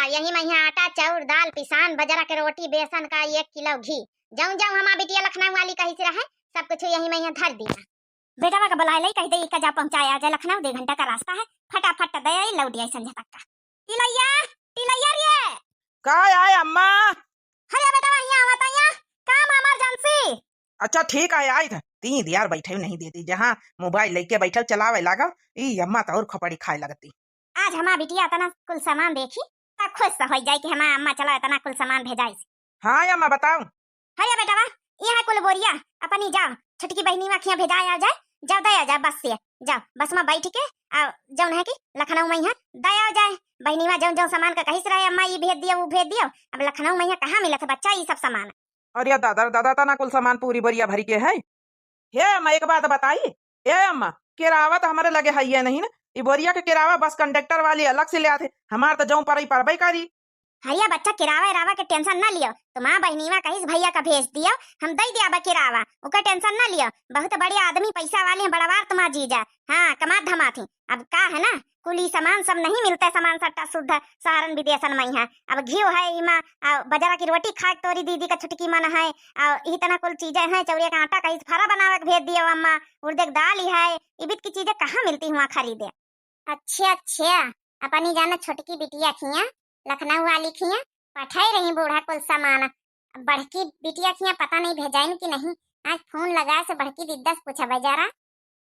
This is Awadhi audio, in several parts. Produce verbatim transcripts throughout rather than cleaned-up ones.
यही महिया आटा, चाउर, दाल, पिसान, बजरा के रोटी, बेसन का एक किलो घी, जौन जौन हमार बिटिया लखनऊ वाली कहिस रहे, सब कुछ यही महिया धर दिया। बेटवा का बुलाए लई, कहि दे, इका जा पहुँचाए आ जाए लखनऊ, दे घंटा का रास्ता है, फटाफट दे आई, लौट आई संझा तक का। टिलैया, टिलैया रे। का आए अम्मा? अरे बेटवा, यहाँ आवत है, यहाँ काम emergency। अच्छा ठीक है, आई था। तीन यार बैठे नहीं देती, जहाँ मोबाइल लेके बैठल चलावे लागो, ई अम्मा तो और खपड़ी खाए लगती। आज हमार बिटिया इतना कुल सामान देखी, त खुश हो जाए कि हमार अम्मा चला इतना कुल सामान भेजाइस। हाँ अम्मा, बताओ। अरे बेटवा, यहाँ कुल बोरिया अपनी जाओ, छोटकी बहिनी मा खिया भेजाए आ जाए, जाओ दे आ जाओ बस से, जाओ बस मा बैठ के, आ जौन है कि लखनऊ महिया दे आ जाए। बहिनी मा जौन जौन सामान का कहिस रहे, अम्मा ई भेज दियो, ऊ भेज दियो, अब लखनऊ महिया कहाँ मिलत है बच्चा ई सब सामान? अरे दादा रे दादा, तना कुल सामान पूरी बोरिया भरी के है। हे अम्मा, एक बात बताई, ए अम्मा, केरावा तो हमारे लगे है ये नहीं ना, ई बोरिया के केरावा बस कंडक्टर वाली अलग से ले आते, हमार तो जौन परई परबे करी। हरिया बच्चा, केरावा एरावा के tension ना लियो, तुम्हार बहिनीवा कहिस भैया का भेज दियो, हम दे दिया बा केरावा, ओकर tension ना लियो, बहुत बड़े आदमी पैसा वाले हैं, बड़वार तुम्हार जीजा, हाँ कमात धमात ही। अब का है ना, कुल ई सामान सब नहीं मिलता है, सामान सट्टा शुद्ध शहरन विदेशन में है। अब घीव है इमा, आ बजरा की रोटी खाए तोरी दीदी का छुटकी मन है, आ इतना कुल चीजें हैं, चौरिया का आटा कहिस फरा बनावे के भेज दियो अम्मा, उर्दे के दाल ही है, इबित की चीजें कहाँ मिलती हुआ खरीदे। अच्छा अच्छा, अपनी जाना छोटकी बिटिया खिया लखनऊ वाली खिया पठाई रही बूढ़ा कुल सामान, बड़की बिटिया खिया पता नहीं भेजाइन कि नहीं। आज फोन लगा से बड़की दीदा से पूछा बजारा।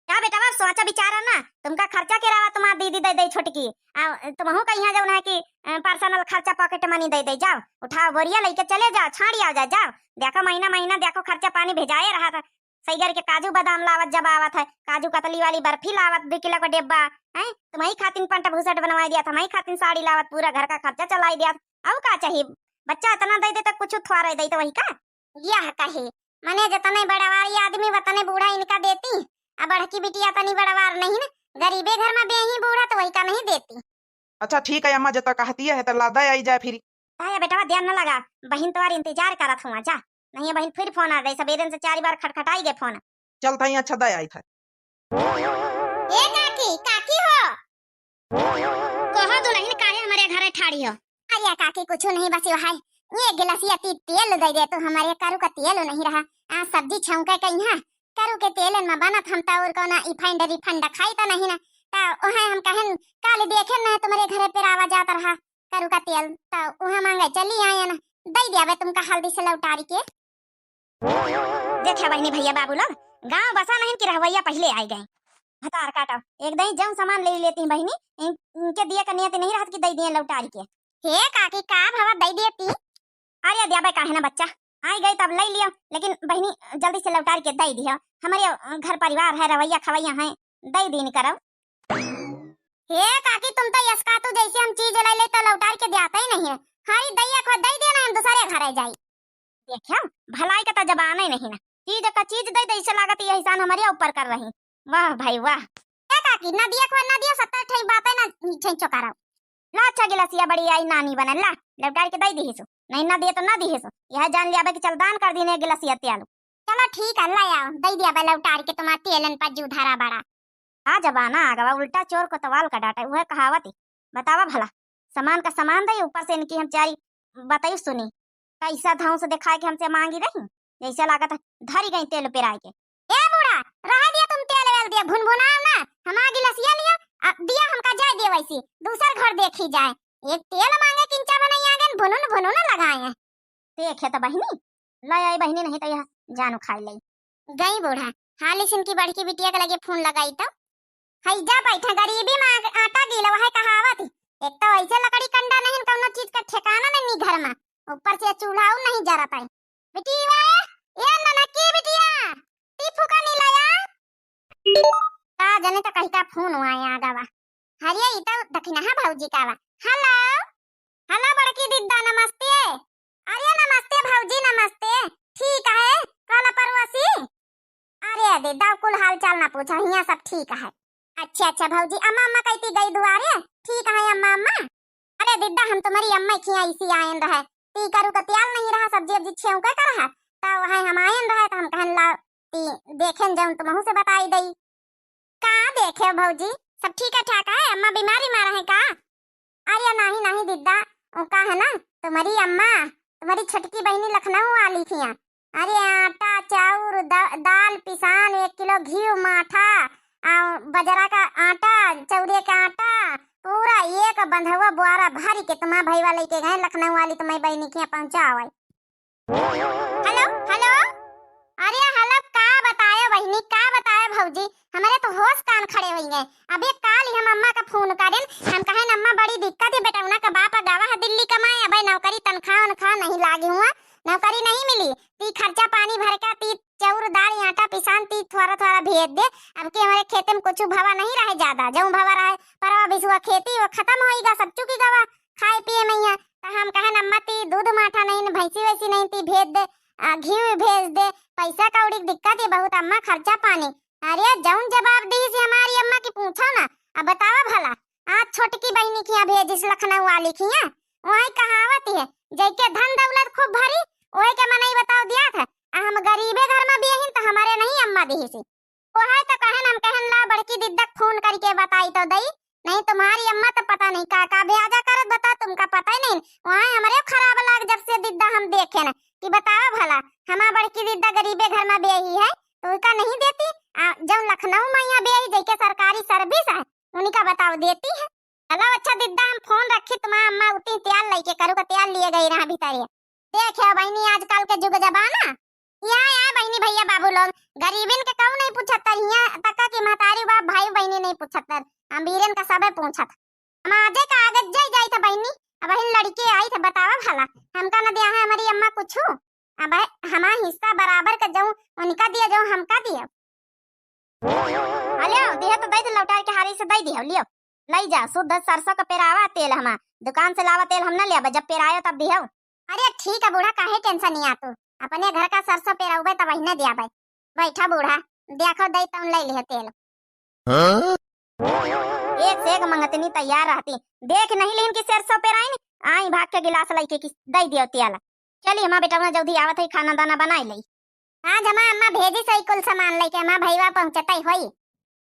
का बेटवा, सोचा विचारा ना, तुमका खर्चा केरावा तुम्हार दीदी दे दे छोटकी, आ तुमहू का यहाँ जौन है कि, अ, personal खर्चा pocket money दे दे, जाओ उठाओ बोरिया लेके चले जाओ, छाड़ी आओ जाए, जाओ देखो महीना महीना देखो खर्चा पानी भेजाए रहा था, सही करके काजू बादाम लावत जब आवत है, काजू कतली वाली बर्फी लावत दो किलो का डिब्बा, हैं तुम्हारी खातिन पंट भूसट बनवाई दिया था, हमारी खातिन साड़ी लावत पूरा घर का खर्चा चलाई दिया था, अउ का चाहिए? बच्चा इतना दे दे तो कुछ थोड़ा दे तो वही का? यह कहे, मने जतने बड़वारी आदमी वतने बूढ़ा इनका देती, आ बड़की बिटिया तनी बड़वार नहीं ना, गरीबे घर में बेही बूढ़ा तो वही का नहीं देती। अच्छा ठीक है अम्मा, जब तो कहती है तो ला दे आई जाए फिर। ताया बेटवा ध्यान न लगा, बहिन तोहार इंतजार करत हुआ जा, नहीं बहिन फिर फोन आ जाए, सबेरन से चार बार खटखटाई गए फोन। चल थाई, अच्छा दे आई था। ए काकी, काकी हो। कहो दुलहिन, काहे हमरे घरे ठाड़ी हो? अरे काकी, कुछ नहीं, बस यो है, ये गिलासिया ती तेल दे दे तू, हमरे करू का तेल नहीं रहा। आ सब्जी छौंके के यहाँ करू के तेलन में बनत, हम तो और कौना इफंड रिफंड खाई तो नहीं ना, तो वहाँ हम कहन काल देखे ना तुम्हारे घरे पेरावा जात रहा करू का तेल, तो वहाँ मांगे चली आयन, दे दिया बे तुमका हल्दी से लौटारी के। देखा बहिनी भैया बाबू लोग, गाँव बसा नहीं कि रहवैया पहिले आइ गए। भतार काटा, एक दही जौन सामान ले लेती हैं बहिनी, इन-, इनके दिए का नियत नहीं रहत कि दे दिए लौटारी के। हे काकी, का भवा दे देती? अरे दिया बे काहे ना बच्चा, आइ गए तब ले लियो, लेकिन बहिनी जल्दी से लौटारी के दे दियो। हमारे घर परिवार है, रहवैया खवैया है, दे दीन करो। हे काकी, तुम तो यसका तू जैसे हम चीज ले ले तो लौटारी के दियाता ही नहीं है। हरी दैया खो दे देना, हम दूसरे घरे जाई। देखियो, भलाई का तो जमाना ही नहीं ना, चीज का चीज दे दे, इसे लागत ये एहसान हमारे ऊपर कर रही। वाह भाई वाह। ए काकी, ना दिया खो ना दिया, सत्तर ठई बातें ना छे चोकारा। ला अच्छा गिलासिया बड़ी आई नानी बनल ला, लौटारी के दे दिहिसु, नहीं ना दिए तो ना दिहिसु, यह जान लिया बे कि चल दान कर दीने गिलासिया त्यालू। चलो ठीक है, ले आओ, दे दिया बे लौटारी के तुम्हार तेलन पर जू धरा बड़ा। का जमाना आ गवा, उल्टा चोर कोतवाल का डांटे, उहे कहावत ही। बतावा भला, सामान का सामान दई, ऊपर से इनकी हम चारी बताई सुनी। कैसा धौंस दिखाए के हमसे मांगी रही, जैसे लागत है धरी गई तेल पेराए के। ए बूढ़ा, रह दिया तुम तेल वेल दिया, भुनभुनाओ ना, हमार गिलसिया लियो, आ दिया हमका जाए दियो वैसी, दूसर घर देखी जाए। एक तेल मांगे किंचा बनाई आगन, भुनुन भुनुन लगाए हैं। देखे तो बहिनी, ले आई बहिनी, नहीं तो यह जानू खाई लई। गई बूढ़ा, हाली सिन की बड़की बिटिया के लगे फोन लगाई तो, "हई जा बैठा, गरीबी में आग-, आटा गीला, वह कहावत ही। एक तो ऐसे लकड़ी कंडा नहीं, कौनो चीज का ठिकाना नहीं घर में, ऊपर से चूल्हा नहीं जरत है।" बिटिया, ए ननकी बिटिया, ती फुका नहीं लाया? का जने तो कहीं का फोन हुआ है आगा वा। हरिया ई तो दखिनहा भौजी का वा। हेलो, हेलो बड़की दिद्दा, नमस्ते। अरे नमस्ते भौजी, नमस्ते। ठीक है, कहला पड़ोसी। अरे दिद्दा, कुल हाल चाल ना पूछा, हियाँ सब ठीक है। अच्छा अच्छा भौजी, अम्मा अम्मा कहती गई दुआरे। ठीक है अम्मा अम्मा। अरे दिद्दा, हम तुम्हारी अम्मा खिया इसी आयन रहे, ती करू का त्याल नहीं रहा, सब्जी उब्जी छेव का रहा, तो वह हम आयन रहे तो हम कहन ला ती देखेन जौन तुमहू से बताई दई। का देखे भौजी, सब ठीक है ठाक है? अम्मा बीमारी मारा है का? अरे नहीं नहीं दिद्दा, वो का है ना, तुम्हारी अम्मा, तुम्हारी छोटकी बहिनी लखनऊ वाली थी। अरे आटा, चाउर, दा-, दाल, पिसान, एक किलो घी, माठा, आ, बजरा का आटा, चौरे का आटा, पूरा एक बंधवा बुआरा भरी के तुम्हार भईवा लेके गए लखनऊ वाली तुम्हारी बहिनी के यहाँ पहुँचावे। Hello, hello. अरे हेलो, का बतायो बहिनी, का बतायो भौजी, हमरे तो होश कान खड़े होइ गए। अबे काल ही हम अम्मा का फोन करेन, हम कहेन अम्मा बड़ी दिक्कत है, बेटौना का बाप गवा है दिल्ली कमाए, अबे नौकरी तनख्वाह उनख्वाह नहीं लागी हुआ, नौकरी नहीं मिली, ती खर्चा पानी भर का ती चाउर दाल आटा पिसान ती थोड़ा थोड़ा भेज दे। अब के हमरे खेते में कुछ भवा नहीं रहे ज्यादा, जौन भवा रहे परवा बिसुआ खेती वो खत्म होइगा, सब चुकी गवा खाए पिए मैया। त हम कहेन अम्मा ती दूध माठा नहीं न भैंसी वैसी नहीं ती भेज दे, आ, घी भी भेज दे, पैसा कौड़ी की दिक्कत है बहुत अम्मा, खर्चा पानी। अरे जौन जवाब दी से हमारी अम्मा की पूछो ना। अब बतावा भला, आज छोटकी बहिनी की यहाँ भेजिस लखनऊ वाली की यहाँ, वही कहावत है, जैके धन दौलत खूब भरी, वही के मनई बताओ दिया था। आ हम गरीबे घर में बियहिन त हमरे नहीं अम्मा दिहिसी। ओहे त कहेन, हम कहेन ला बड़की दिद्दा फोन करके बताई तो दई, नहीं तुम्हारी अम्मा तो पता नहीं का का ब्याजा करत बता, तुमका पता ही नहीं। वहाँ हमरे खराब लाग जब से दिद्दा हम देखेन कि बतावा भला, हमार बड़की दिद्दा गरीबे घर में बेही है, तो उनका नहीं देती। आ, जौन लखनऊ में यहाँ बेही जैके सरकारी सर्विस है, उनका बताओ देती है। चलो अच्छा दिद्दा, हम फोन रखी, तुम्हार अम्मा उती त्याल लइके करू का त्याल लिए गई रहा भीतरिया। देखे बहिनी, आजकल के जुग जमाना। यहाँ आए बहिनी, भैया, बाबू लोग, गरीबिन के कहू नहीं पूछत, हियाँ तक कि महतारी बाप भाई बहिनी नहीं पूछत, अमीरन का सबे पूछत। हम आजे का आगे जाई जाई था बहिनी, अब बहिन लड़के आई थे, बतावा भला, हमका न दिया है हमारी अम्मा कुछ, अब हमार हिस्सा बराबर का जाऊँ, उनका दिया जाऊँ, हमका दिया। हाँ, लियो, दिहे तो दे दे, लौटाए के हारी से दे दिहो, लियो। लई जा, शुद्ध सरसों का पेरावा तेल हमा, दुकान से लावा तेल हम ना लेबे, जब पेरायो तब दिहो। अरे ठीक है बूढ़ा, काहे टेंशन नहीं आ तू, अपने घर का सरसों पेराउबे तब वही ना दियाबे। बैठा बूढ़ा, देखो दे तौन ले लिहे तेल। हाँ? एक से एक मंगतनी तैयार रहती, देख नहीं लीन कि सरसों पेराइन, आई भाग के गिलास लइके कि दे दियो तेल। चली हमार बेटवा जल्दी आवत है, खाना दाना बनाई लई। आज हमार अम्मा भेजी सही कुल सामान लेके, हमार भईवा पहुँचतई होई।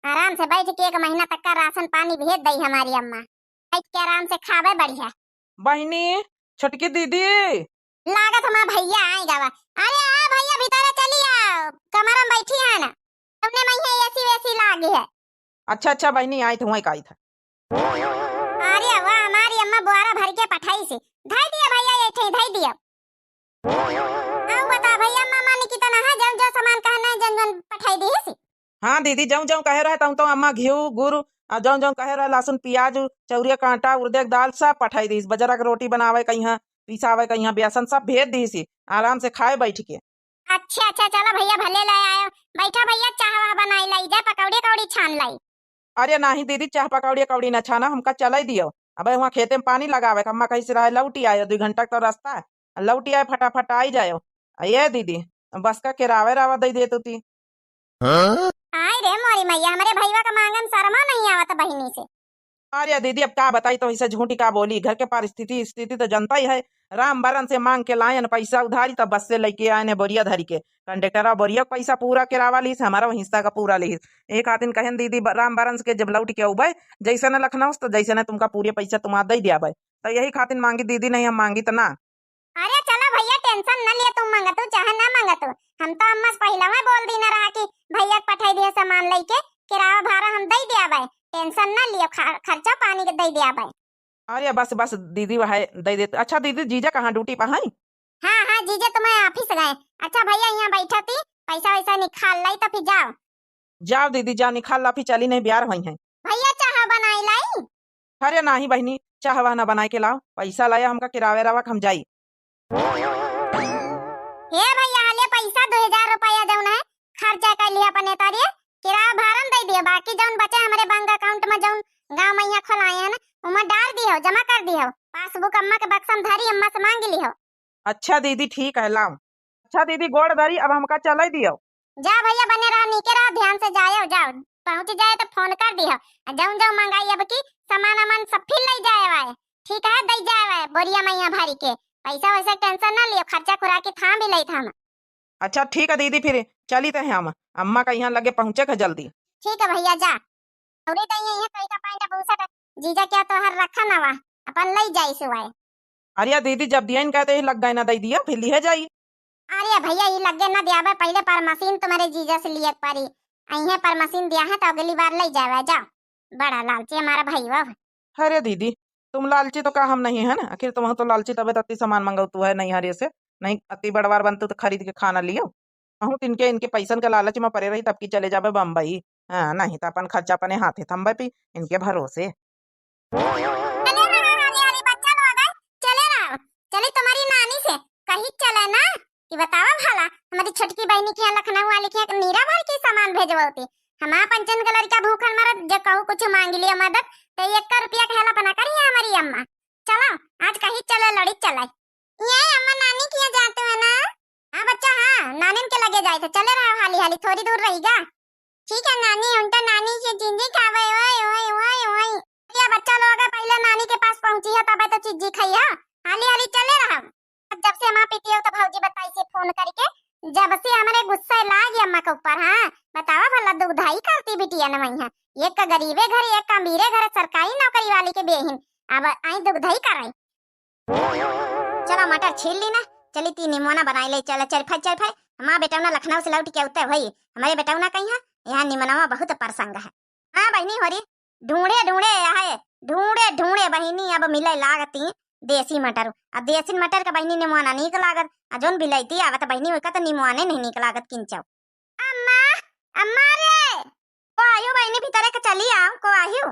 आराम से बैठ के एक महीना तक का राशन पानी भेज दई हमारी अम्मा। बैठ के आराम से खाबे बढ़िया। बहिनी, छोटकी दीदी। लागत हमार भैया आई गवा। अरे आ भैया भीतर चली आओ, कमरा में बैठी है ना। तुमने में है एसी वेसी लागी है। अच्छा, अच्छा बहिनी, आइत हुआ, आइत है। अरे वाह, हमारी अम्मा बुआरा भर के पठाई से। धई दिया भैया, ये ठे धई दिया। आओ बता भैया, अम्मा मानी की तना है, जौन जो सामान कहना है, जौन जौन पठाई दी से। हाँ दीदी, जौन जौन कहे रहे, तौन तौन अम्मा घिउ, गुर, आ जौन जौन कहे रहे, लहसुन, प्याज, चौरिया का आटा, उर्दे के दाल, सब पठाई दी। बजरा के रोटी बनावे कहिया, पिसावे कहिया, बेसन सब भेज दी सी, आराम से खाए बैठ के। अच्छा, अच्छा, चलो भैया, भले ले आयो। बैठा भैया, चाह वाह बनाई लाई जा, पकौड़ी कौड़ी छान लाई। अरे नाही दीदी, चाह पकौड़ी कौड़ी ना छाना, हमका चलाई दियो। अबे वहाँ खेते में पानी लगावे, अम्मा कहीं से रहे लौटी आयो, दुई घंटा का तो रास्ता है, लौटी आए फटाफट आई जायो। आ ये दीदी, बस का किरावे रावा दे दे तू ती। हाँ? आय रे मोरी मैया, हमरे भईवा का मांगन शर्मा नहीं आवत बहिनी से। अरे दीदी, अब का बताई, तो इसे झूठी का बोली, घर के परिस्थिति स्थिति तो जनता ही है। राम बरन से मांग के लायन पैसा उधारी, तब बस से लेके आयन बोरिया धरी के। कंडक्टरवा बोरिया के पैसा पूरा किरावा लीस, हमारा हिस्सा का पूरा लीस। एक आदिन कहन दीदी ब-, राम बरन से के जब लौट के अउबे, जैसे न लखनऊ से, तो जैसे न तुमका पूरे पैसा तुम दे दियाबे। तो यही खातिर मांगी दीदी, नहीं हम मांगी तो ना। अरे चलो भैया, टेंशन न लियो, तुम मांगतू चाहे ना मांगतू, हम तो अम्मा से पहले में बोल दीना रहा कि भैया के पठाई दिए सामान लेके, किराया भाड़ा हम दे दियाबे, टेंशन न लियो, खा-, खर्चा पानी के दे दियाबे। अरे बस बस दीदी, वह दे दे। अच्छा दीदी, जीजा कहाँ, ड्यूटी पर हैं? हाँ हाँ जीजा, तुम्हें ऑफिस गए। अच्छा भैया, यहाँ बैठा थी, पैसा वैसा निकाल लाई तो फिर जाओ। जाओ दीदी, जाओ निकाल ला, फिर चली नहीं ब्यार होई हैं। भैया चाह बनाई लाई? अरे नाही बहिनी, चाह वाह ना बनाए के लाओ, पैसा लाया हमका किरावे रावा के हम जाई। हे भैया, ले पैसा दो हजार रुपया जौन है, खर्चा कर लिया अपने तारिये, किराया भाड़ा में दे दिया, बाकी जौन बचे हमरे बैंक अकाउंट में जौन गाँव में यहाँ खोलाए हैं ना, उमा डाल दियो, जमा कर दियो, पासबुक अम्मा के बक्सा में धरी, अम्मा से मांग लियो। अच्छा दीदी, ठीक है, लाओ। अच्छा दीदी, गोड़ धरी, अब हमका चले दियो। जा भैया, बने रहा, नीके रहा, ध्यान से जायो, जाओ, पहुँच जाए तो फोन कर दियो। आ जौन जौन मंगाई अब की सामान अमान सब फिर ले जाए आए, ठीक है, दे जाए आए बोरिया में यहाँ भरी के। पैसा वैसा टेंशन ना लियो, खर्चा खुराकी थाम भी ले थाम। अच्छा ठीक है दीदी, फिर चली तो हम, अम्मा का यहाँ लगे पहुँचे के जल्दी। ठीक है भैया, जा। अउरी तो ये, ये कई का पैंट बुसट जीजा क्या तोहर रखा ना वा, अपन ले जाई सुवाए। अरे दीदी, जब दिया इनका तो ये लग गए ना, दे दिया, फिर लिहे जाई। अरे भैया, ई लगे ना दियावे, पहिले परमसीन तुम्हरे जीजा से लिये के परी। अइहे परमसीन दिया है तो अगली बार ले जावे, जाओ। बड़ा लालची हमारा भैया। अरे दीदी, तुम लालची तो का हम नहीं है ना, आखिर तुम तो लालची तबे तो अति सामान मंगौतू है नहीं हरे से, नहीं अति बड़वार बनतू तो खरीद के खाना लियो। अहूँ तिनके इनके पैसन के लालच में परे रही तब की चले जाबे बम्बई। हाँ, नहीं तो अपन खर्चा अपने हाथे थम्बे पी इनके भरोसे। चले रहा हाली हाली बच्चा लोग, चले रहा, चली तुम्हारी नानी से कही चले ना कि बतावा भला हमारी छोटकी बहनी के यहाँ लखनऊ वाली के यहाँ नीरा भर के सामान भेजवती। हमार पंचन के लड़का भूखन मरत जे कहू कुछ मांग लिया मदद, ते एक रुपया के help ना करी हमारी अम्मा। चलो आज कही चले लड़ी चले। ये अम्मा नानी के यहाँ जाते हैं ना? हाँ बच्चा, हाँ, नानिन के लगे जाए थे, चले रहो हाली हाली, थोड़ी दूर रहिगा। ठीक है नानी, हम तो नानी के चिज्जी खावे, ओए, ओए, ओए, ओए। ये बच्चा लोग है, पहले नानी के पास पहुँची है, तबे तो चिज्जी खाई है। हाली हाली चले रहो। अब जब से अम्मा पीटी हो तो भौजी बताई से फोन करके, जब से हमारे गुस्सा लाग गया अम्मा के ऊपर, हाँ, बतावा भला दुगधाई करती बिटिया न वही है। एक का गरीबे घर, एक का अमीरे घर, सरकारी नौकरी वाली के बेहिन, अब आई दुगधाई करे। चला मटर छील ली ना, चली ती निमोना बनाई ले, चला चरफाई चरफाई। हमार बेटौना लखनऊ से लौट के उते होई, हमारे बेटौना कहीं है, यहाँ निमनवा बहुत प्रसंग है। हाँ बहिनी होरी, ढूंढे ढूंढे आए, ढूंढे ढूंढे बहिनी अब मिले लागती देसी मटर। आ देसी मटर का बहिनी निमोना नीक लागत, आ जौन बिलैती आवत बहिनी ओका तो निमोने नहीं नीक लागत किंचौ। अम्मा, अम्मा रे, को आयु बहिनी भीतरे के चली आओ, को आयु।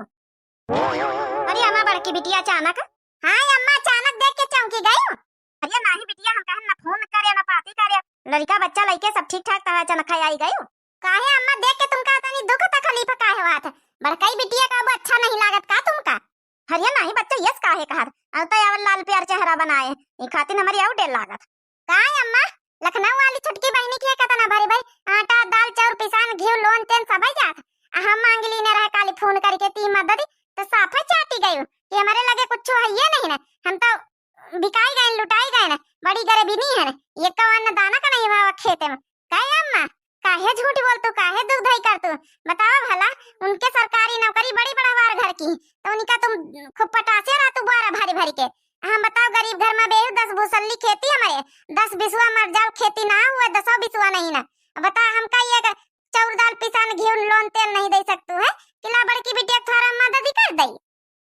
अरे अम्मा, बड़की बिटिया अचानक। हाँ अम्मा, अचानक देख के चौंकी गई। अरे नाही बिटिया, हम कहन ना फोन करे ना पाती करे, लड़का बच्चा लइके सब ठीक ठाक, तब अचानक आई गई। काहे अम्मा, देख के तुमका तनी दुख तकलीफ काहे होत है? बड़कई बिटिया का अब अच्छा नहीं लागत का तुमका? अरे नाही बच्चा, यस काहे कहत? अवते आवल लाल प्यार चेहरा बनाए, ई खातिर हमारी आउ डेर लागत। काय अम्मा, लखनऊ वाली छोटकी बहिनी के केतना भरी भरी आटा, दाल, चाउर, पिसान, घी, लोन, तेल सब है जात। आ हम मांग लीने रहे काली फोन करके ती मददी, तो साफे चाटी गई कि हमारे लगे कुछ है ये नहीं ना। हम तो बिकाई गए, लुटाई गए ना, बड़ी गरीबी नहीं है ना, ये कौ अन्न दाना का नहीं भाव खेते में। काय अम्मा, काहे झूठ बोलतू, काहे दुगधाई करतू? बतावा भला, उनके सरकारी नौकरी बड़ी बड़ा बार घर की, तो उनका तुम खूब पटासे रहतू बारा भरी भरी के। हम बताओ, गरीब घर में बेहू दस बुसल्ली खेती हमारे, दस बिसुआ मर जाओ, खेती ना हुआ, दसों बिसुआ नहीं ना। बता, हमका ये ग-, चाउर दाल पिसान घी लोन तेल नहीं दे सकतू है कि ला बड़की बिटिया के थोड़ा मदद ही कर दई।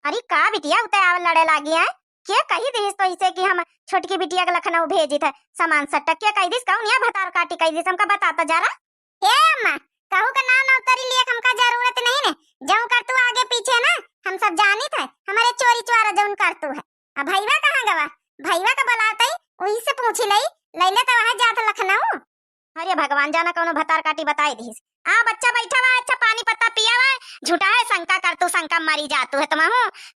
अरे का बिटिया उते आव लड़े लागी है? के कही दिस तो इसे कि हम छोटकी बिटिया के लखनऊ भेजित है सामान सट्टा? के कही दिस, कौन या भतार काटी कही दिस? हमका बता तो जरा। हे अम्मा, कहू का नाव नौतरी लिए हमका जरूरत नहीं ने, जौन करतू आगे पीछे ना, हम सब जानित है, हमारे चोरी चोरा जौन करतू है। अब भईवा कहाँ गवा? भईवा का बुलाते ही वही से पूछी लई, लैले तो वह जात लखनऊ। अरे भगवान, जाना कौनो भतार काटी बताई दिस। आ बच्चा बैठा हुआ, अच्छा पानी पत्ता पिया हुआ, झूठा है शंका करतू, शंका मरी जातू है तुम।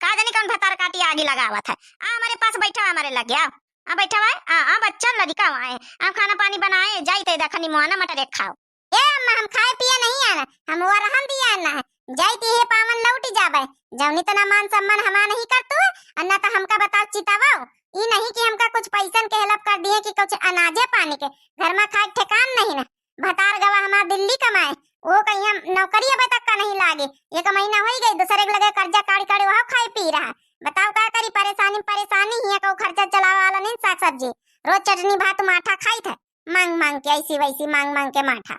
का जानी कौन भतार काटी आगी लगावत है। आ हमारे पास बैठा हुआ, हमारे लगे आओ। आ बैठा हुआ है, आ, आ बच्चा लड़का हुआ है, आ खाना पानी बनाए, जाई ते देखा निमोना मटर एक खाओ। ए अम्मा, हम खाए पिए नहीं आना, हम वरहन दिया आना है। जाई ती हे पावन लौट जाबे, जौनी तना मान सम्मान हमा नहीं करतू है, और ना तो हमका बताओ चितावाओ। ई नहीं कि हमका कुछ पैसन के help कर दिए कि कुछ अनाजे पानी के, घर में खाए ठेकान नहीं ना। भतार गवा हमार दिल्ली कमाए, वो कहीं हम नौकरी अबे तक का नहीं लागे। एक महीना होई गई, दूसरे के लगे कर्जा काढ़ी काढ़ी वहाँ खाए पी रहा। बताओ का करी, परेशानी परेशानी ही है, कहू खर्चा चलावे वाला नहीं, साग सब्जी, रोज चटनी भात माठा खाई था, मांग मांग के, ऐसी वैसी मांग मांग के माठा।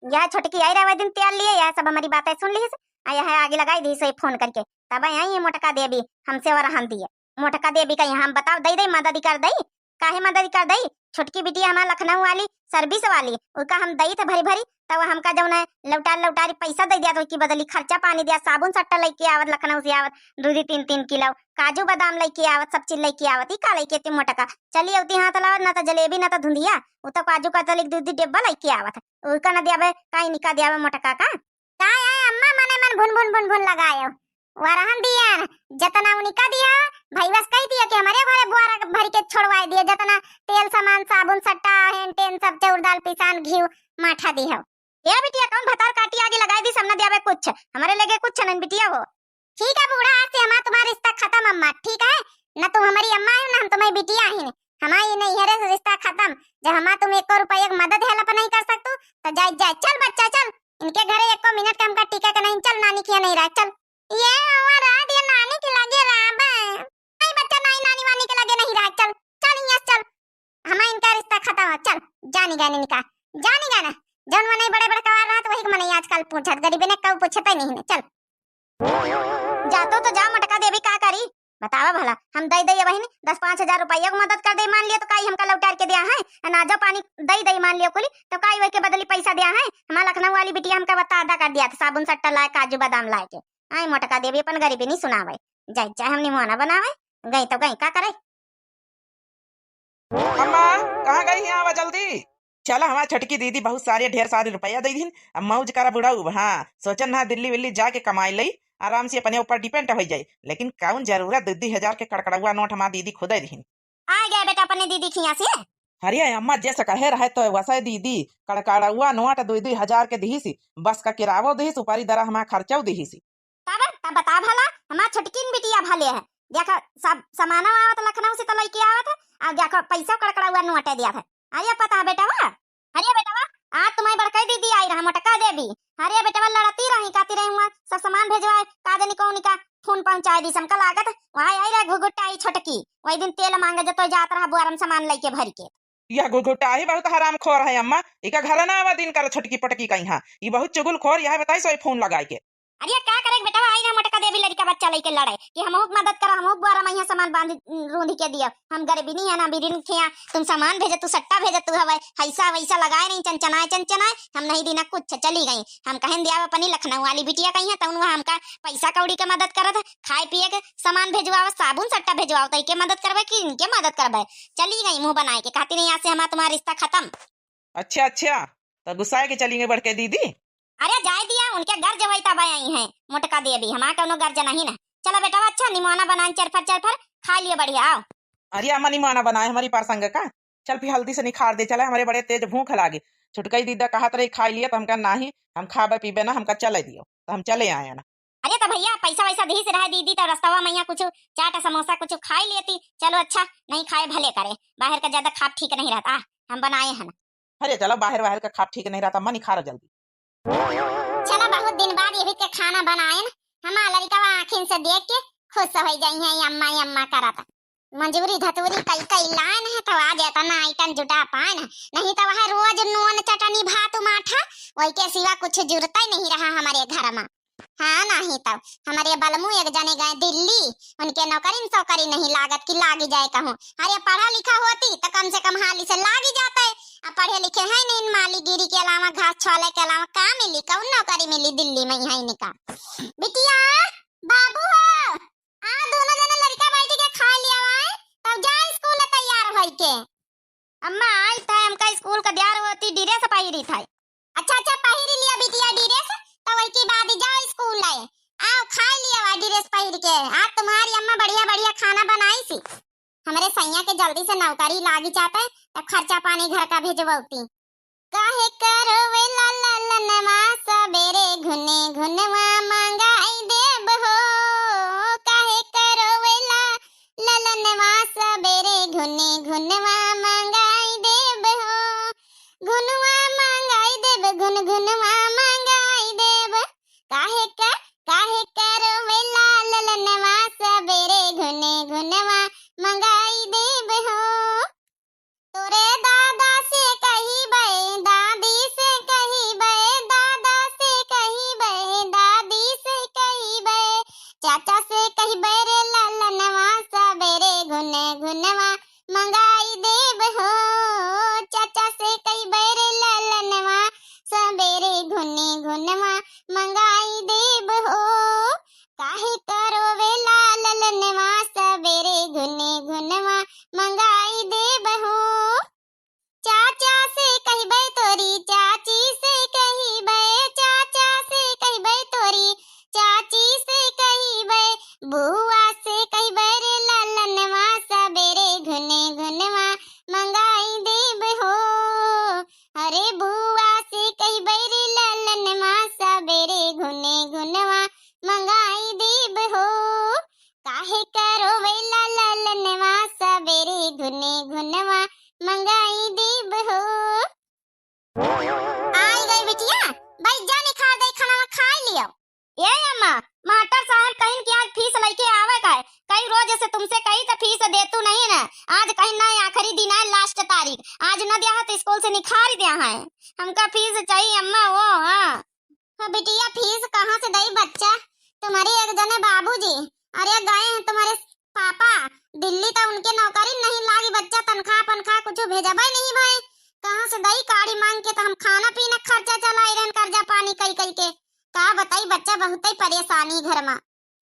यह छोटकी आई रहे दिन तेल लिए, यह सब हमारी बातें सुन ली, आ यह आगे लगाई दी सो फोन करके। तब आई ये मोटका देवी हमसे वरहन दिए, मोटका देवी का यहाँ हम बताओ दई दई मदद कर दई। काहे मदद कर दई? छोटकी बिटिया हमार लखनऊ वाली, service वाली, उका हम दई थे भरी भरी, तब हमका जौन है लौटार लौटारी पैसा दे दिया, तो की बदली खर्चा पानी दिया, साबुन सट्टा लेके आवत लखनऊ से आवत, दो दो तीन तीन किलो काजू बादाम लेके आवत, सब चीज लेके आवत। ई का लेके ती मोटका? चली अवती हाथ लावत, ना तो जलेबी ना तो धुंधिया, उ तो काजू कतली दो दो डिब्बा लेके आवत। उका ना दियावे, काई निका दियावे मोटका का? काय है अम्मा, मने मन भुन भुन भुन भुन लगायो। वरहन दियन, जतना उनिका दिया, भईवस कही दिया कि हमरे घरे बुआरा भरी के छोड़वाए दिया, जतना तेल सामान, साबुन, सट्टा, हेन टेन, सब चाउर, दाल, पिसान, घी, माठा दिया। ए बिटिया, कौन भतार काटी आगे लगाई दी, सब न दियावे कुछ, हमरे लगे कुछ नहीं बिटिया हो। ठीक है बूढ़ा, आज से हमार तुम्हार रिश्ता खतम अम्मा, ठीक है? न तुम हमारी अम्मा हो, न हम तुम्हारी बिटिया ही। हमार ये नहीं है रे रिश्ता खतम। जब हमार तुम एको रुपया एक मदद help नहीं कर सकतू, तो जाए, जाए, चल बच्चा, चल। इनके घरे एको मिनट का हमका टिके के नहीं, चल नानी किया नहीं रहा, चल। ये हमारा दिया नानी के लगे रहा बे। चल, नाई नानी वानी के लगे नहीं रहा, चल, चल यहाँ से चल। हमार इनका रिश्ता खतम हो, चल, जानी गए इनका, जानी गए ना। जौन मनई बड़े बड़े कवार रहत, वही के मनई आजकल पूछत, गरीबे ने कऊ पूछते नहीं ने, चल। जातो तो जा मोटका देवी, का करी? बतावा भला, हम दई दई बहिनी, दस पाँच हजार रुपया के मदद कर दे, मान लिया तो काई हमका लौटार के दिया है? अनाजो पानी दई दई, मान लिया कुली, तो काई वही के बदली पैसा दिया है? हमार लखनऊ वाली बिटिया हमका बता अदा कर दिया था, साबुन सट्टा लाए, काजू बादाम लाए के। आई मोटका देवी अपन गरीबी नहीं सुनावे, जाए चाहे हम निमोना बनावे, गई तो गई, का करे? अम्मा, कहाँ गई हैं? आवा जल्दी। चला, हमार छोटकी दीदी बहुत सारे, ढेर सारे रुपया दे दीन। अब मौज करा बुढ़ऊ। हाँ, सोचन ना दिल्ली विल्ली जाके कमाई लई, आराम से अपने ऊपर depend हो जाई। लेकिन कौन जरूरत, दू दू हजार के कड़कड़ौआ नोट हमार दीदी खुदे दीन। आ गया बेटा अपने दीदी खिया से। अरे अम्मा, जैसे कहे रहे तो वैसे दीदी, कड़कड़ौआ नोट दू दू हजार के दीसी, बस का किरावो दीसी, ऊपरी दरा हमार खर्चो दीसी। तब, तब बता भला, हमार छोटकिन बिटिया भले है। देखा, सब सामाना आवत लखनऊ से तो लइके आवत है, आ देखा, पैसा कड़कड़ौआ नोटे दिया है। अरे पता है बेटवा, अरे बेटवा, आज तुम्हारी बड़कई दीदी आई रहा, मोटका देवी। अरे बेटवा, लड़ती रही, कहती रही हुआ, सब सामान भेजवाए, का जानी कौन का फोन पहुंचाए दी, हमका लागत, वहाँ आई रहा घुघुटाई छोटकी, वही दिन तेल मांगे जब तो जात रहा बुआरम सामान लइके भर के। यह घुघुटाही बहुत हरामखोर है अम्मा, इका घर ना आवा दिन कर छोटकी पटकी कहीं। हाँ, ई बहुत चुगलखोर, यह बताई सोई फोन लगाई के। अरे का करे बेटवा, आई ना मोटका देवी लड़का बच्चा लइके लड़े कि हमहू के मदद करा, हमहू बुआरम अइहाँ सामान बांध रूंध के दिया। हम गरीबी नहीं है ना, बिरिन खिया, तुम सामान भेजे, तू सट्टा भेजे, तू हवे, हैसा वैसा लगाए नहीं, चनचनाए चनचनाए, हम नहीं दीना कुछ, चली गई। हम कहन दिया अपनी लखनऊ वाली बिटिया कहीं है, तउन वहाँ हमका पैसा कौड़ी के मदद करत, खाए पिए के सामान भेजवावत, साबुन सट्टा भेजवावत, इके मदद करबे कि इनके मदद करबे? चली गई मुंह बनाए के, कहती नहीं, आज से हमार तुम्हारा रिश्ता खत्म। अच्छा, अच्छा, तो गुस्साए के चली गई बड़के दीदी? अरे जाए दिया, उनके गर्ज होई तब आई हैं मोटका देवी, हमार कौनो गर्ज नहीं ना। चला बेटवा, अच्छा निमोना बनाए चरफर चरफर, खा लियो बढ़िया, आओ। अरे अम्मा निमोना बनाए हमारी पारसंग का, चल फिर हल्दी से निखार दे, चला हमरे बड़े तेज भूख लागे। छुटकई दीदा कहत रही खाई लिया, तो हमका नाही, हम खाबे पीबे ना, हमका चले दियो, तो हम चले आए ना। अरे तो भैया, पैसा वैसा दीस रहा दीदी, तो रस्तवा में यहाँ कुछ चाट समोसा कुछ खाई लेती। चलो अच्छा, नहीं खाए भले करे, बाहर का ज्यादा खाब ठीक नहीं रहता, हम बनाए हैं ना। अरे चलो, बाहर बाहर का खाब ठीक नहीं रहता, अम्मा निखारो जल्दी। चलो, बहुत दिन बाद ये भी के खाना बनाएन, हमार लड़िकवा आँखिन से देख के खुश हो जाई हैं, अम्मा अम्मा करत। मजूरी धतूरी कई कई लाइन है, तो आज इतना आइटम जुटा पाएन, नहीं तो वह रोज नून चटनी भात माठा, वही के सिवा कुछ जुरता ही नहीं रहा हमारे घर में। हाँ, नहीं तो हमारे बलमू एक जने गए दिल्ली, उनके नौकरी न सौकरी नहीं लागत कि लागी जाए कहूँ। अरे पढ़ा लिखा होती तो कम से कम हाली से लागी जाते। अब पढ़े लिखे हैं नहीं, मालीगिरी के अलावा, घास छोले के अलावा का मिली, कौन नौकरी मिली दिल्ली में यहाँ इनका? बिटिया, बाबू हो, आ दोनों जने लड़का बैठ के खा लिया आए, तब जा स्कूल तैयार होई के। अम्मा, आई था, हमका स्कूल का द्यार होती, dress पहिरी था। अच्छा, अच्छा, पहिरी लिया बिटिया dress, तो वही के बाद ही जाओ स्कूल आए। आओ, खा लिया वा dress पहिर के। आज तुम्हारी अम्मा बढ़िया बढ़िया खाना बनाई सी। हमरे सैया के जल्दी से नौकरी लागी जाते, तो खर्चा पानी घर का भेजवती। काहे करोवेला ललनवा सबेरे घुने घुनवा मंगाई देब हो। काहे करोवेला ललनवा सबेरे घुने घुनवा मंगाई देब हो। घुनवा मंगाई देब, घुन घुनवा मंगाई देब। काहे क-, काहे करोवेला ललनवा सबेरे घुने घुनवा मंगाई देब हो। तोरे दादा से कहिबे, दादी से कहिबे, दादा से कहिबे, दादी से कहिबे, चाचा से कहिबे रे ललनवा सबेरे घुने घुनवा मंगाई देब हो। चाचा से कहिबे रे ललनवा सबेरे घुने घुनवा मंगाई देब हो। काहे करोवेला ललनवा सबेरे घुने घुनवा मंगाई देब हो। चाचा से कहिबे तोरी चाची से कहिबे, चाचा से कहिबे तोरी चाची से कहिबे, बुआ से कहिबे रे ललनवा सबेरे घुने घुनवा मंगाई देब हो। अरे बुआ से कहिबे रे ललनवा सबेरे घुने घुनवा मंगाई देब हो। काहे करोवेला ललनवा सबेरे घुने घुनवा मंगाई देब हो। आई गई बिटिया, बैठ जा, निखार दे, खाना खाई लियो। ए अम्मा, मास्टर साहब कहिन कि आज फीस लइके आवे का है। कई रोज से तुमसे कही तो से निखार दिया है। हमका फीस चाहिए अम्मा, वो, हाँ। हो बिटिया, फीस कहाँ से दई बच्चा? तुम्हारे एक जने बाबूजी और एक गए हैं तुम्हारे पापा दिल्ली, तो उनके नौकरी नहीं लागी बच्चा, तनख्वाह पनख्वाह कुछ भेजबे नहीं भाई। कहाँ से दई काढ़ी मांग के? तो हम खाना पीना खर्चा चलाई रहन, कर्जा पानी कई कई के। का बताई बच्चा, बहुत ही परेशानी घर में।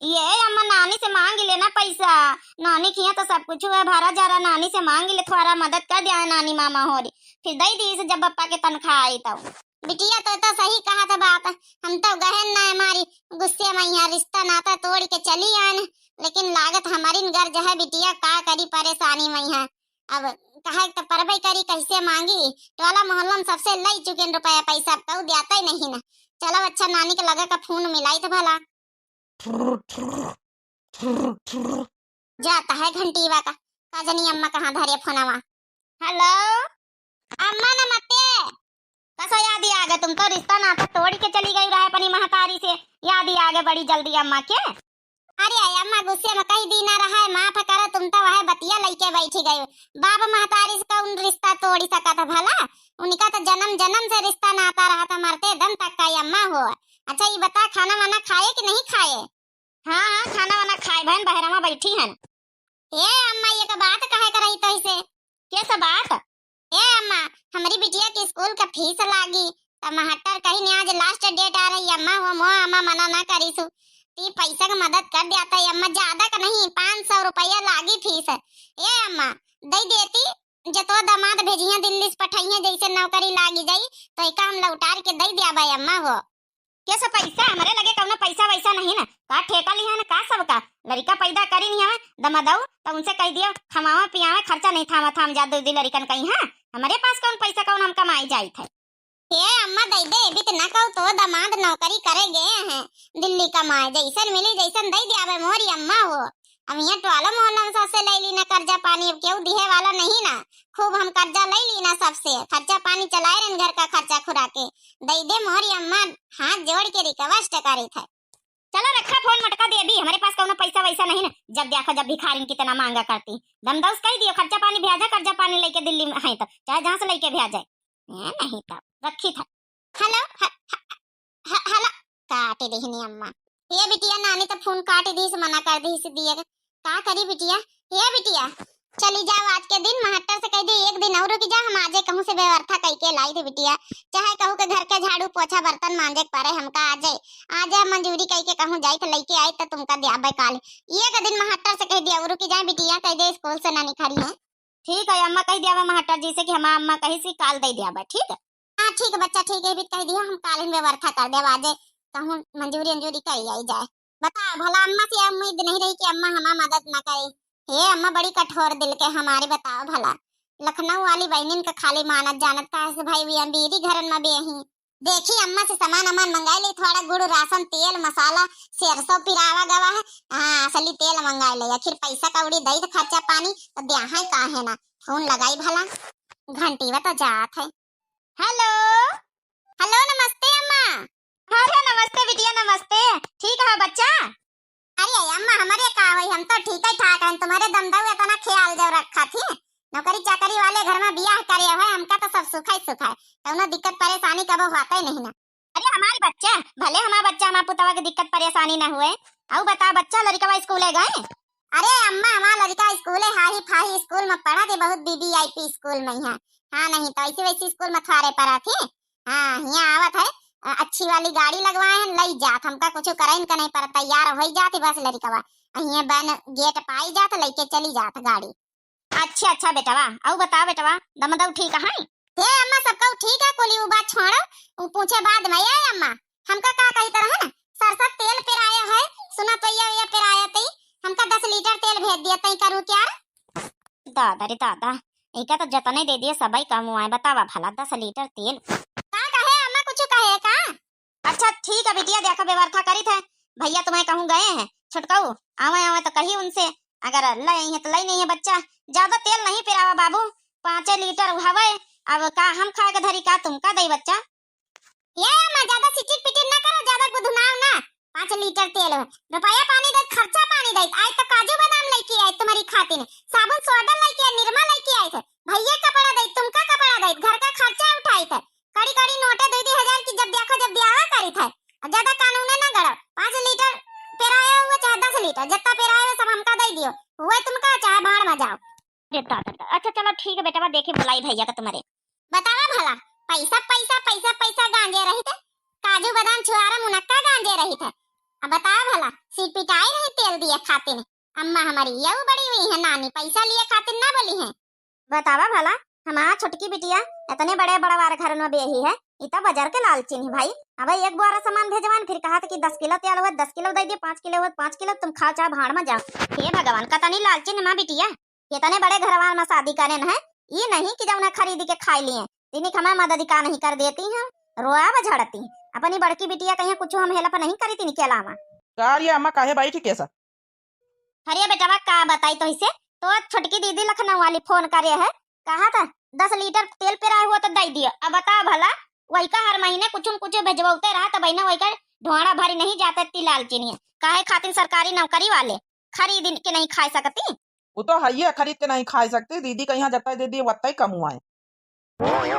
ये अम्मा, नानी से मांग लेना पैसा, नानी किया तो सब कुछ है, भारा जारा नानी से मांग ले, थोड़ा मदद कर दिया है नानी मामा होरी, फिर दई दी से जब पप्पा के तनख्वाह आई तो। बिटिया, तो, तो सही कहा था बात, हम तो गहन ना हमारी गुस्से में यहाँ रिश्ता नाता तोड़ के चली आन, लेकिन लागत हमारी गर्ज है बिटिया, का करी परेशानी में यहाँ। अब कहे तो परबे करी, कैसे मांगी? टोला मोहल्ला में सबसे लई चुके रुपया पैसा, अब कहू देता ही नहीं ना। चलो अच्छा, नानी के लगे का फोन मिलाई तो भला। जाता है घंटीवा का, का जनी अम्मा कहाँ धरे फोनवा। हेलो। अम्मा नमस्ते। कसा याद ही आ गए, तुम तो रिश्ता नाता तोड़ के चली गई रहे अपनी महतारी से, याद ही आ गए बड़ी जल्दी अम्मा के। अरे अम्मा, गुस्से में कही दी ना रहा है, माफ करो, तुम तो वह बतिया लइके बैठी गई। बाप महतारी से कौन रिश्ता तोड़ी सकत है भला? उनका तो जन्म जन्म से रिश्ता नाता रहा था, मरते दम तक का अम्मा हो। अच्छा ये बता, खाना वाना खाए कि नहीं खाए? हाँ, हाँ, खाना वाना खाए बहन, बहरवा बैठी हन। ए अम्मा, एक बात कहे के रही तो इसे। कैसा बात? ए अम्मा, हमरी बिटिया के स्कूल का फीस लागी, त महट्टर कही ने आज लास्ट डेट आ रही अम्मा, हो मो अम्मा मना ना करीसु। ती पैसा के मदद कर दिया था अम्मा, ज्यादा का नहीं, पाँच सौ रुपया लागी फीस। ए अम्मा, दई देती, जतो दामाद भेजिया दिल्ली से पठाइया, जैसे नौकरी लागी जाई, तो एका हम लौटार के दई दिया भाई अम्मा हो। कैसे पैसा? हमरे लगे कौनो पैसा वैसा नहीं ना। का ठेका लिहा ना का सबका? लड़िका पैदा करी नहीं हवे, दमदऊ, तो उनसे कह दियो, खमावे पियावे, खर्चा नहीं थामा थाम जा दो दी लड़िकन कहीं, हाँ? हमरे पास कौन पैसा, कौन हम कमाई जाई थे? हे अम्मा, दे दे, अभी तो ना कहू तो दामाद नौकरी करे गए हैं दिल्ली कमाए, जैसन मिली जैसन दे दियावे मोरी अम्मा हो। अब यहाँ टोला मोहल्ला में सबसे ले ली ना कर्जा पानी, अब केहू दिहे वाला नहीं ना, खूब हम कर्जा ले ली ना सबसे, खर्चा पानी चलाए रहन घर का खर्चा खुराके। दे दे मोरी अम्मा, हाथ जोड़ के रिक्वेस्ट करी थे। चलो रखा फोन मटका देवी, हमरे पास कौनो पैसा वैसा नहीं ना, जब देखो जब भिखारिन कितना मांगा करती। दमदौस कह दियो खर्चा पानी भेजा, कर्जा पानी लेके दिल्ली में है तो चाहे जहाँ से लेके भेजा जाए। ए, नहीं तो रखी था। हेलो, ह-, ह-, ह-, हेलो, काट देहनी अम्मा। ए बिटिया, नानी तो फोन काट दी से मना कर दी से दिए। का करी बिटिया? ए बिटिया, चली जाओ आज के दिन, महट्टर से कह दे एक दिन और रुकी जा, हम आजे कहूँ से व्यवस्था कई के लाई थे बिटिया। चाहे कहू के घर के झाड़ू पोछा बर्तन मांजे के परे हमका आजे, आजे हम मंजूरी कई के कहूँ जाई थे लेके आई तो तुमका दिया काल। एक दिन महट्टर से कह दिया और रुकी जाए बिटिया, कह दे स्कूल से ना निखरी है। ठीक है अम्मा, कह दिया महट्टर जी से कि हमार अम्मा कही सी काल दे दिया, ठीक है। हाँ, ठीक बच्चा, ठीक है, भी कह दिया, हम कालिन व्यवस्था कर देब, आजे कहूँ मंजूरी अंजूरी करी आई जाए। बताओ भला, अम्मा से यह उम्मीद नहीं रही कि अम्मा हमार मदद ना करे। हे अम्मा, बड़ी कठोर दिल के हमारी, बताओ भला। लखनऊ वाली बहनिन का खाली मानत जानत का है से भाई, वी अमीरी घरन में भी यही। देखी, अम्मा से सामान अमान मंगाई ली, थोड़ा गुड़, राशन, तेल, मसाला, सरसों पिरावा गवा है, हाँ, असली तेल मंगाई ले। आखिर पैसा कौड़ी दई तो खर्चा पानी तो द्या है, काहे ना। फोन लगाई भला, घंटी वा तो जात है। हेलो। हेलो, नमस्ते अम्मा। अरे नमस्ते बिटिया, नमस्ते। ठीक है बच्चा? अरे अम्मा, हमरे का होई, हम तो ठीक ही ठाक हैं। तुम्हारे दमदऊ इतना ख्याल जो रखा थी, नौकरी चाकरी वाले घर में बियाह करे हुए, हमका तो सब सुख ही सुख है, कौनो दिक्कत परेशानी कबो होता ही नहीं ना। अरे हमारी बच्चा, भले हमारा बच्चा, हमारा पुतवा के दिक्कत परेशानी ना हुए। अउ बता बच्चा, लड़िकवा स्कूले गए? अरे अम्मा, हमारा लड़िका स्कूले हाही फाही स्कूल में पढ़ा थे, बहुत V V I P school में है। हाँ, नहीं तो ऐसी वैसी स्कू-, स्कूल में थारे पढ़ा थे। हाँ, हियाँ आवत है, अ, अच्छी वाली गाड़ी लगवाए हैं, लई जात, हमका कुछ करे इनका नहीं पड़ता, तैयार होई जात बस लड़िकवा, हियाँ बन गेट पाई जात, लेके चली जात गाड़ी। अच्छा, अच्छा बेटवा, अउ बताओ बेटवा, दमदऊ ठीक है? हे अम्मा, सबका ठीक है, कुली उ बात छोड़ो, उ पूछे बाद में। ए अम्मा, हमका का कही तरह ना, सरसों तेल पेराया है, सुना तो ये, ये पेराया तई, हमका दस लीटर तेल भेज दिया तई, करूँ क्या? दादा रे दादा, एका तो जतने दे दिए, सबई कम हुआ है, बतावा भला, दस लीटर तेल। का कहे अम्मा, कुछ कहे का? अच्छा ठीक है बिटिया, देखा व्यवस्था करी थे, भैया तुम्हें कहूँ गए हैं, छोटकऊ आवे आवे तो कही उनसे, अगर लई है तो लई नहीं है बच्चा, ज्यादा तेल नहीं पिरावा बाबू, पाँचे लीटर हवे, अब का हम खाए के धरी का तुमका दई बच्चा? ए अम्मा, ज्यादा सिटिर पिटिर ना करो, ज्यादा गुदगुदाओ ना। पाँच लीटर तेल हो, रुपया पानी दे, खर्चा पानी दे, आज तो काजू बादाम लेके आए तुम्हारी खातिर, साबुन सोडा लेके आए, निरमा लेके आए थे, भैया कपड़ा दे, तुमका कपड़ा दे, घर का खर्चा अरे दादा, दादा। अच्छा चलो ठीक है बेटवा, देखी बुलाई भैया का तुम्हारे। बतावा भला, पैसा, पैसा, पैसा, पैसा गांजे रहित है, काजू बादाम छुआरा मुनक्का गांजे रहित है। अब बतावा भला, सिर पिटाई रही तेल दिए खातिर। अम्मा हमारी यऊ बड़ी हुई है नानी, पैसा लिए खातिर ना बोली है। बतावा भला, हमार छोटकी बिटिया इतने बड़े बड़वार घर में बेही है, इ तो बजर के लालचिन है भाई। अब एक बोरा सामान भेजवान, फिर कहा था कि दस किलो तेल हुआ, दस किलो दे दिए, पाँच किलो हुआ, पाँच किलो तुम खाओ चाहे भाड़ में जाओ। हे भगवान, कतनी लालचिन है हमार बिटिया। इतने बड़े घरवा में शादी करेन है, ये नहीं कि जौन है खरीद के खाई लिए। इन्हीं हमें मदद का नहीं कर देती हैं, रोआ बझड़ती। अपनी बड़की बिटिया कहीं कुछ हम help नहीं करी थी इनके अलावा। का रे अम्मा, काहे बैठी कैसा? अरे बेटवा, का बताई तो इसे, तो छोटकी दीदी लखनऊ वाली फोन करे है, कहा था दस लीटर तेल पेराए हुआ तो दे दियो। अब बताओ भला, वही का हर महीने कुछ न कुछ भेजवाते रहा, तब ना वही का ढोंड़ा भरी नहीं जाता इतनी लालचिन है। काहे खातिर सरकारी नौकरी वाले खरीद के नहीं खा सकती? वो तो है ही है, खरीद के नहीं खा सकती। दीदी का यहाँ जत्ता दे दिए, वत्ता ही कम हुआ है। अरे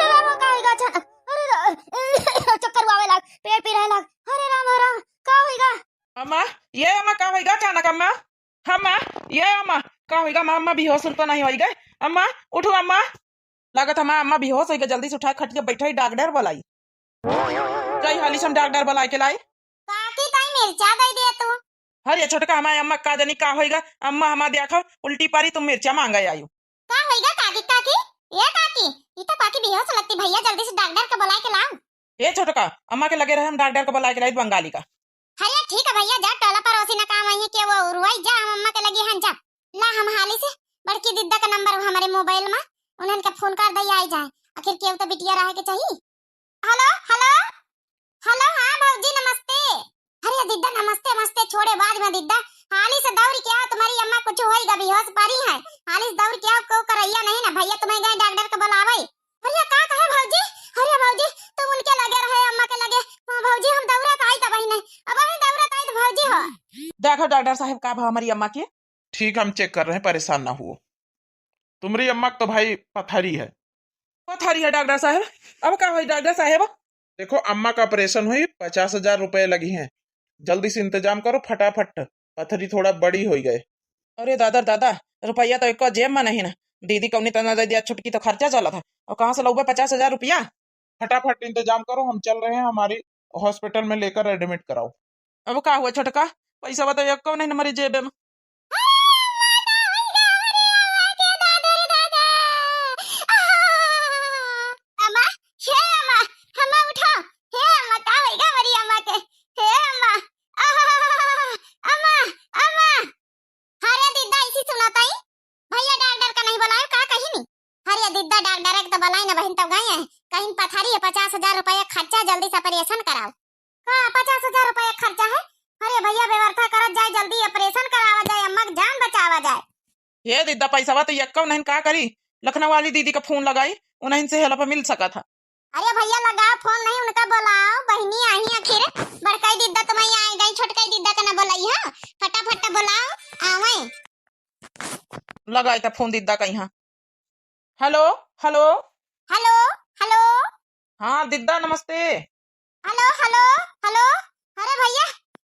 राम, का होइगा अचानक? अरे रा-, चक्कर आवे लाग, पेट पिराए लाग। अरे राम, राम, का होइगा? अम्मा, ये अम्मा, का होइगा अचानक अम्मा? अम्मा, ये अम्मा, का होइगा अम्मा? अम्मा बेहोश तो नहीं होइगा? अम्मा, उठो अम्मा। लागत हमार अम्मा बेहोश होइगा, जल्दी से उठा खटिया बैठाई, डॉक्टर बुलाई। जाई हाली से हम डॉक्टर बुलाए के लाई। काकी ताई मिर्चा दे दे तू। अरे छोटका, हमारे अम्मा का जानी का होइगा, अम्मा हमार देखो उल्टी पारी तुम मिर्चा मांगे आयु। का होइगा काकी? काकी, ए काकी, ई तो काकी बेहोश लगती, भैया जल्दी से डॉक्टर के बुलाए के लाओ। ए छोटका, अम्मा के लगे रहे, हम डॉक्टर के बुलाए के लाई बंगाली का। अरे ठीक है भैया, जा टोला पड़ोसी ना काम आई है के वो रुआई जा, हम अम्मा के लगे हन जा। ला हम हाली से बड़की दिद्दा का नंबर हमारे मोबाइल में, उन्हन के फोन कर दई आई जाए, आखिर केहू तो बिटिया रहे के चाहिए। हेलो, हेलो, हेलो, हाँ भौजी नमस्ते। अरे दिद्दा नमस्ते, नमस्ते छोड़े बाद में दिद्दा, हाली से दौड़ के आओ, तुम्हारी अम्मा कुछ होइगा, बेहोश पड़ी है, हाली से दौड़ के आओ, को करैया नहीं ना, भैया तुम्हें गए डॉक्टर के बुलावे। अरे का कहे भौजी? अरे भौजी, तुम उनके लगे रहे, अम्मा के लगे। हाँ भौजी, हम दौड़त आई त बहिने, अब हम दौड़त आई त भौजी हो। देखो डॉक्टर साहब, का भा हमारी अम्मा के? ठीक, हम चेक कर रहे हैं, परेशान ना हुओ। तुम्हारी अम्मा के तो भाई पथरी है। पथरी है डॉक्टर साहब, अब का होई डॉक्टर साहब? देखो, अम्मा का ऑपरेशन हुई, पचास हजार रुपए लगी हैं, जल्दी से इंतजाम करो फटाफट, पथरी थोड़ा बड़ी होई गए। अरे दादा रे दादा, रुपया तो एको जेब में नहीं ना, दीदी कौनी तना दे दिया, छुटकी तो खर्चा चला था, और कहाँ से लौबे पचास हजार रुपया? फटाफट इंतजाम करो, हम चल रहे हैं, हमारी हॉस्पिटल में लेकर एडमिट कराओ। अब का हुआ छोटका, पैसा बताओ, एको नहीं हमारी जेब में। अम्मा, हे अम्मा, अम्मा उठो, हे अम्मा, का होइगा हमारी अम्मा के, हे अम्मा, आहा, अम्मा, अम्मा। अरे दिद्दा, इसी सुनाताई, भैया डॉक्टर का नहीं बुलायो, का कहीं नहीं? अरे दिद्दा, डॉक्टर के तो बुलाई ना बहिन, तब गए हैं, कहीं पथरी है, पचास हजार रुपया खर्चा, जल्दी से ऑपरेशन कराओ। का पचास हजार रुपया खर्चा है? अरे भैया, व्यवस्था करत जाए, जल्दी ऑपरेशन करावा जाए, अम्मा के जान बचावा जाए। हे दिद्दा, पैसवा तो यक्को नहीं, का करी? लखनऊ वाली दीदी का फोन लगाई, उन्हीं से हेल्प मिल सकत है। अरे भैया, लगाओ फोन, नहीं उनका बुलाओ, बहिनी आई आखिर। बड़काई दिद्दा तुम्हारी आई गई, छोटकाई दिद्दा का ना बुलाई है, फटाफट बुलाओ, आवे। लगाई त फोन दिद्दा कहीं। Hello, hello. Hello, hello. हाँ दिद्दा, नमस्ते। Hello, hello, hello. अरे भैया,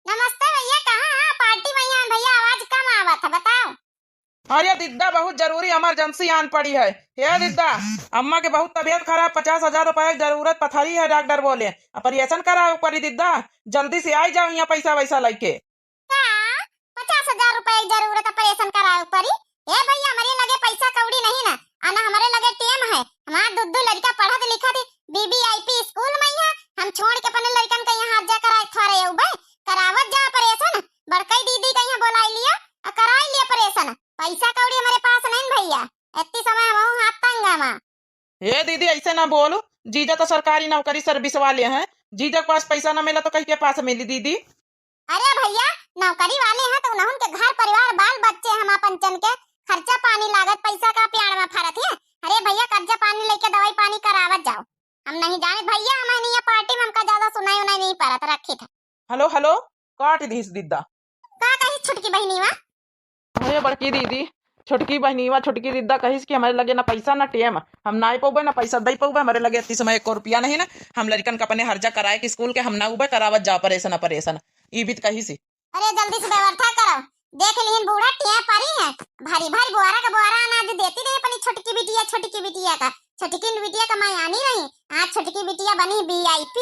नमस्ते भैया, कहाँ हैं? पार्टी में यहाँ भैया, आवाज कम आवत है, बताओ। अरे दिद्दा, बहुत जरूरी इमरजेंसी आन पड़ी है। हे दिद्दा, अम्मा के बहुत तबीयत खराब, पचास हजार रुपया के जरूरत, पथरी है, डॉक्टर बोले ऑपरेशन करावे पड़ी दिद्दा, जल्दी से आई जाओ यहाँ पैसा वैसा लेके। का? पचास हजार रुपया के जरूरत ऑपरेशन करावे पड़ी? ए भैया, हमरे लगे पैसा कौड़ी नहीं ना, आ ना हमरे लगे टेम है। हमार दू दू लड़का पढ़त लिखत ही बीबीआईपी स्कूल में ही है, हम छोड़ के अपने लड़कन के यहाँ हर्जा कराए थोड़े अउबे, करावत जा ऑपरेशन, बड़कई दीदी के यहाँ बुलाई लिया, आ कराई लिया ऑपरेशन। पैसा कौड़ी हमरे पास नहीं भैया, इतनी समय हम हाथ तंग है। हे दीदी, ऐसे ना बोलू, जीजा तो सरकारी नौकरी सर्विस वाले हैं, जीजा के पास पैसा ना मिला तो कहीं के पास मिली दीदी? अरे भैया, नौकरी वाले हैं तो उन्हन के घर परिवार बाल बच्चे हम अपन चन के खर्चा पानी लागत पैसा का प्यार में फरत है। अरे भैया, कर्जा पानी लेके दवाई पानी करावत जाओ। हम नहीं जाने भैया, हम नहीं ये पार्टी में हमका ज्यादा सुनाई उनाई नहीं पड़त, रखी था। हेलो, हेलो, काट दीस दिद्दा। का कही छोटकी बहिनी वा? अरे बड़की दीदी, छोटकी बहिनी वा, छोटकी दिद्दा कहिस कि हमरे लगे ना पैसा ना टेम, हम ना पौबे ना पैसा दे पौबे, हमरे लगे इतनी समय एको रुपया नहीं ना, हम लड़कन का अपने हर्जा कराए के स्कूल के, हम ना उबे करावत जा ऑपरेशन ऑपरेशन, ई बीत कहिस। अरे जल्दी से व्यवस्था करो, देख लिहिन बूढ़ा टिया परी है, भारी भारी बोरा का बोरा अनाज छोटकी बिटिया का, छोटकी बिटिया का माई आनी रही, आज छोटकी बिटिया बनी VIP।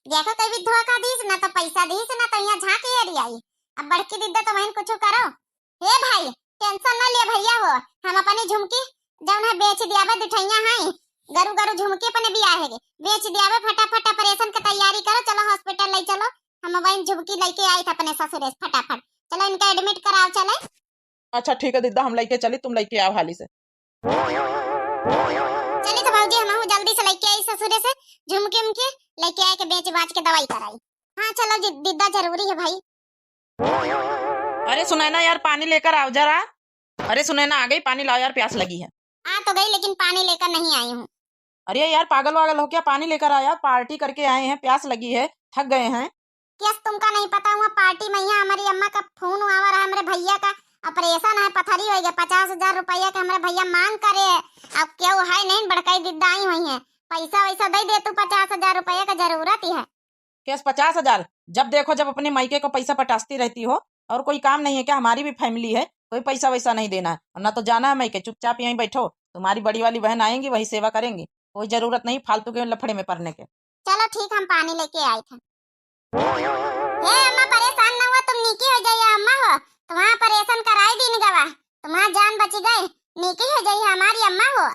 देखो कभी धोखा दीस, ना तो पैसा दीस, ना तो यहाँ झांक एरी आई। अब बड़की दीदा तो वहीं कुछ करो। हे भाई, tension ना लिया भैया हो, हम अपनी झुमकी जौन है बेच दियाबे, दुठैया है, गरु गरु झुमकी अपने बियाहे के बेच दियाबे, फटाफट operation के तैयारी करो, चलो hospital ले चलो, हम वहीं झुमकी लेके आई थे अपने ससुरे से फटाफट, चलो इनका admit कराओ चले। अच्छा ठीक है दीदा, हम लेके चली, तुम लेके आओ हाली से। चली तो भौजी, हम जल्दी से लेके आई ससुरे से झुमकी उमकी, लेके आए के बेच बाच के दवाई कराई। हाँ चलो जी, दीदा जरूरी है भाई। अरे सुनैना यार, पानी लेकर आओ जरा। अरे सुनैना, आ गई, पानी लाओ यार, प्यास लगी है। आ तो गई, लेकिन पानी लेकर नहीं आई हूँ। अरे यार, पागल वागल हो क्या? पानी लेकर आ यार, party करके आए हैं, प्यास लगी है, थक गए हैं। Yes, तुमका नहीं पता हुआ, party में यहाँ हमारी अम्मा का फोन आवा रहा, हमरे भैया का operation है, पथरी होइ गया, पचास हजार रुपया के हमरे भैया मांग करे। अब केहू है नहीं, बड़काई दीदा आई हुई है, पैसा वैसा दे दे तू, पचास हजार रुपया का जरूरत ही है। Yes, पचास हजार? जब देखो जब अपने मायके को पैसा पटासती रहती हो, और कोई काम नहीं है क्या? हमारी भी family है, कोई पैसा वैसा नहीं देना है, और ना तो जाना है मायके, चुपचाप यहीं बैठो, तुम्हारी बड़ी वाली बहन आएंगी, वही सेवा करेंगी, कोई जरूरत नहीं फालतू के लफड़े में पड़ने के। चलो ठीक, हम पानी लेके आए थे। हे अम्मा, परेशान न हुआ, तुम नीकी हो जाइए अम्मा हो, तुम्हारा operation कराई दीन गवा, तुम्हारा जान बच गए, नीकी हो जाइए हमारी अम्मा हो।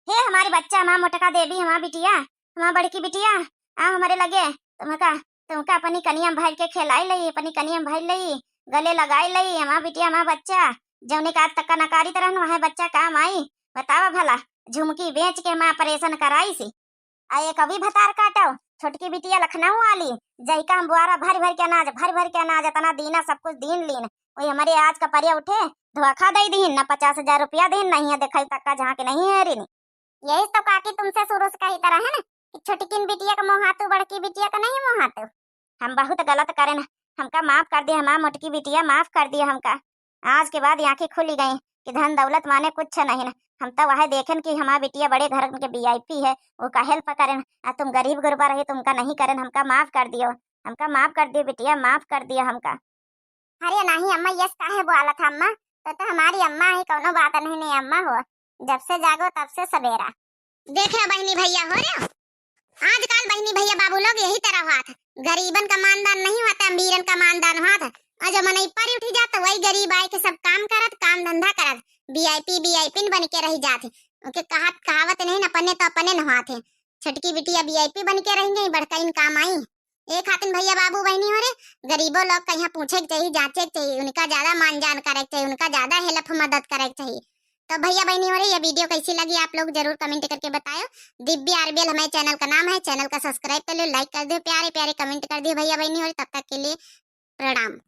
हे हमारी बच्चा, हमारा मोटका देवी, हमारा बिटिया, हमारा बड़की बिटिया, आ हमारे लगे, तुमका, तुमका अपनी कनिया भर के खेलाई लई, अपनी कनिया भर लई, गले लगाई लई, हमारा बिटिया, हमारा बच्चा, जौने का आज तक का नकारित रहन, वह बच्चा काम आई, बतावा भला, झुमकी बेच के हमारा operation कराई सी। आ एक अभी भतार काटो, छोटकी बिटिया लखनऊ वाली, जइका हम बुआरा भर भर के अनाज, भर भर के अनाज, इतना दीना सब कुछ दीन लीन, वही हमारे आज का परिया उठे, धोखा दे दीन, ना पचास हजार रुपया दीन, नहीं है देखाई तक का जहाँ के नहीं है रिन। यही तो काकी तुमसे शुरू से कही तरह है ना कि छोटकिन बिटिया का मोहातू, बड़की बिटिया का नहीं मोहातू। हम बहुत गलत करेन, हमका माफ कर दिया, हमार मोटकी बिटिया, माफ कर दिया हमका। आज के बाद आँखें खुली गई कि धन दौलत माने कुछ नहीं न। हम तो वह देखेन कि हमार बिटिया बड़े घर के VIP है, ओका help करेन, आ तुम गरीब गुरबा रही, तुमका नहीं करेन, हमका माफ कर दियो, हमका माफ कर दियो बिटिया, माफ कर दियो हमका। अरे नहीं अम्मा, यस काहे बोलत है अम्मा? तो, तो हमारी अम्मा है, कौनो बात नहीं, नहीं अम्मा हो, जब से जागो तब से सवेरा। देख रहे बहनी भैया हो रहे हो, आजकल बहनी भैया बाबू लोग यही तरह हुआ था, गरीबन का मानदान नहीं हुआ था, अमीरन का मानदान हुआ था। और जब मनई पर उठी जात तो वही गरीब आए के सब काम करत, काम धंधा करत, VIP VIP बन के रही जात है। ओके कहत कहावत नहीं न, अपने तो अपने न हुआ थे। छोटकी बिटिया VIP बन के रही गई, बड़का इन काम आई। ए खातिन भैया बाबू बहनी हो रे, गरीबो लोग का यहाँ पूछे के चाहिए, जांचे के चाहिए, उनका ज्यादा मान जान करे के चाहिए, उनका ज्यादा help मदद करे के चाहिए। तो भैया बहनी हो रे, ये video कैसी लगी आप लोग जरूर comment करके बतायो। दिव्या RBL हमारे channel का नाम है, channel का subscribe कर लो, like कर दो, प्यारे प्यारे comment कर दियो भैया बहनी हो रे। तब तक के लिए प्रणाम।